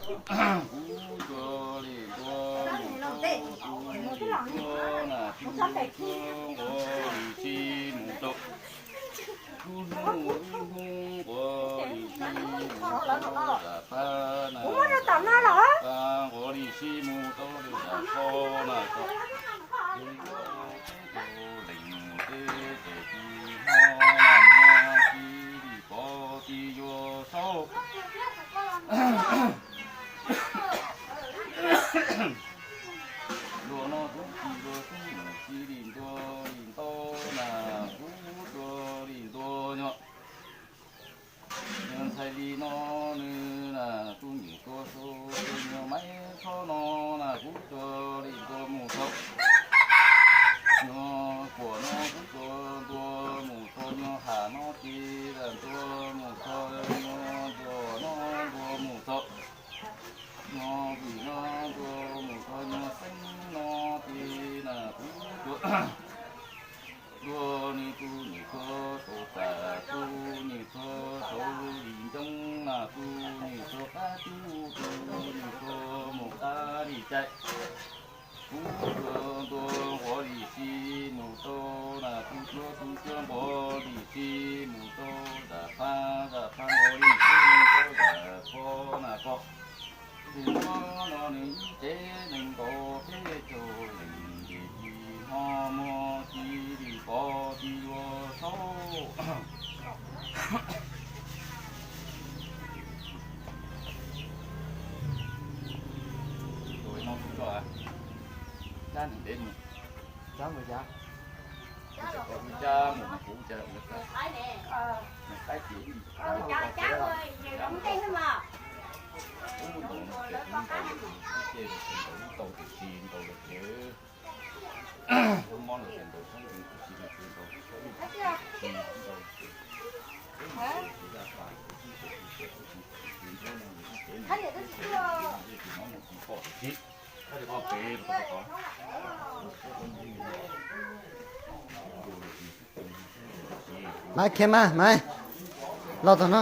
Kuv cuag li ntua mus rau, kuv li ntua na, kuv cuag nqua li si mus rau. Kuv hnub, kuv hnub nqua li si mus rau zam pab na, zam pab nqua li si mus rau zam pho na. Leej twg tes tis hmo na, hmo tsis li pov tsis yuav saub. Luag no kuv tsis luag xwb, tsis li ntua li ntau na, kuv cuag li ntua nyo. Nws ntxhais li no nws na, kuv nyuam tua su, kuv nyuam maiv tshob no na, kuv cuag li ntua mus txog. Nyuag kuam no kuv cuag ntua mus txog, nyuag ham no ces lam ntua mus txog, nyuag ntuas no ntua mus txog. Nyuag vim no ntua mus txog, nyuag xeeb no ces na kuv cuag. Tua nws tus niam tua saum tas, tus niam tua saum li ncoo na, tus niam tua qab cub, tus niam tua mus qab li cai. Kuv tua ntua nqua li si mus rau na, kuv tua tus cuag nqua li si mus rau zam pab, zam pab nqua li si mus rau zam pho na ko. Tus no no nws ib tsev neeg nkaus peb caug leej, ces tsis hmo muag tsis li pov tsis yuav saub. Tus no kuv tso, cab nws ntev mus, cab mus cab, cab mus mas kuv cab ua tag, nws qaib ces ib ntsis ub ntaus no ces ub ntaus, ces ntaus ub tau ces tsis ntaus lawm ces ub mob lawm ces ntaus sab ntees kuj tsis ntaus, ntaus sab ntees kuj tsis ntaus ces ub ntaus ces zaj pas kuv tsis ntaus, kuv tsis ntaus, kuv tsis ntaus, kuv tsis ntaus, kuv tsis ntaus, kuv tsis ntaus, kuv tsis ntaus. Maiv, khiav mas, Maiv, los tom no.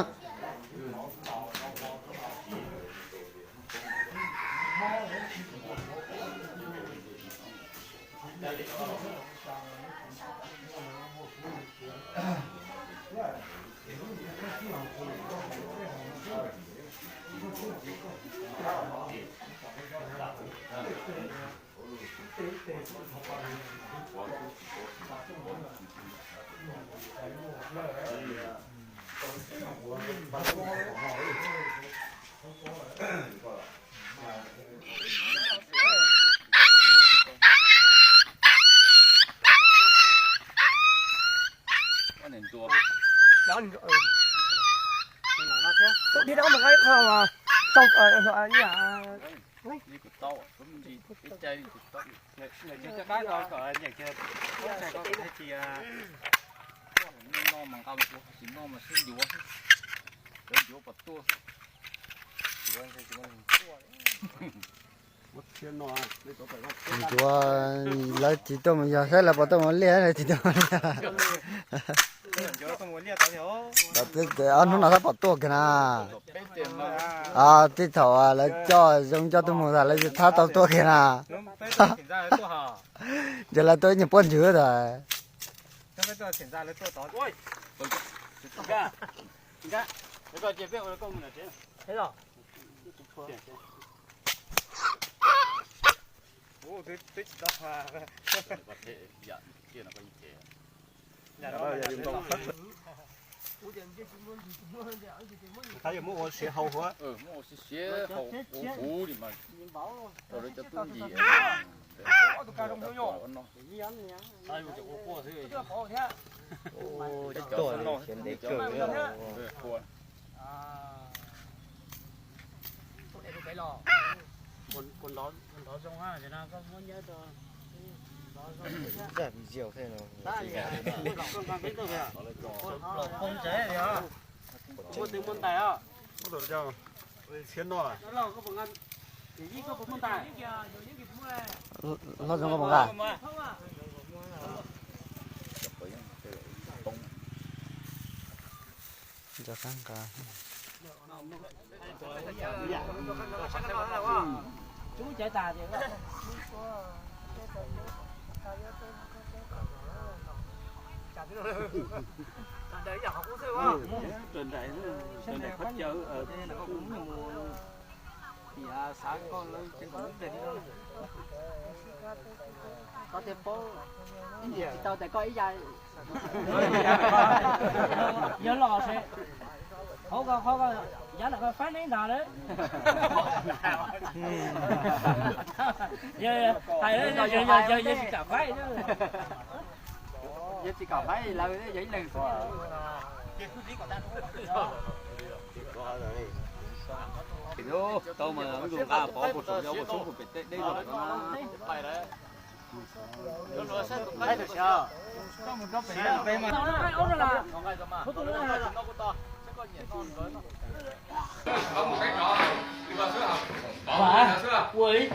Ncuav, lawv tsis tuaj mus yog saib lawv puas tuaj mus liaj, lawv tsis tuaj mus liaj. Ob hnub no thab pom tuaj kiag na. Tej thaum lawv coj zoo coj tuaj mus tas lawv thab tau tuaj kiag na. Ces lawv tuaj ib nyuag puab ntswg tas. Muab ua siav hau huv, ua huv li mas rau lawv cov tub nti. Cov tuaj li khiav ntev kawg li. Zaj video thiab no. Muaj twg muaj ntais os? Txhiab no. Hlob Zoov koj puas nqa? Nco qab nqa. Cov caiv tas tias raws nraim, raws nraim qhov chaw, kuv mus tim xav koj lawv ces kom mus tes li no. Koj thiaj paub, tsis tau tias koj ib yam. Yog los se hauv ko qhov ko yav ntawm ko faib neb ntag lawm. Hais yog tsis kam faib. Yog tsis kam faib lawv yog ib leeg xwb. Tau mas zoo nqa pov puas tsaus yov puas tshoob puas pem teb deb zog na. Ua ib,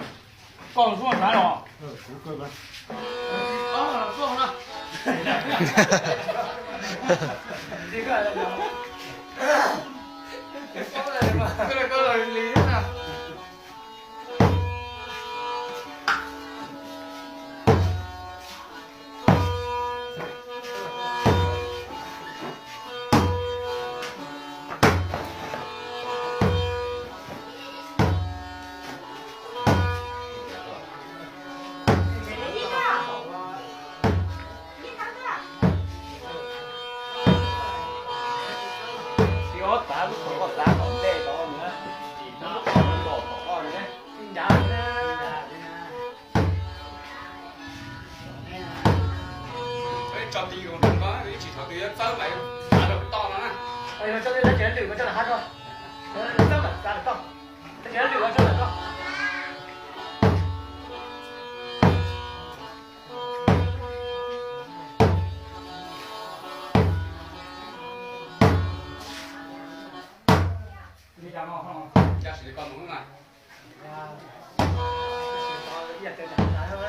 koj mus xub sav los? Tib ob tav lub thaum koj tav tom ntej tod na, tsis tav tom koj tom koj na, tib ncav na. Tso ti zoo ko, ib tsis thaum twg yuav txawb pais tav rau toj no na. Tso ti lawv tsev lwm ko tso lawm hab tso. Txawb pais tav lawm toj. Lawv tsev lwm ko tso lawm toj. Ib yam li koj mus na. Ib yam li koj mus na.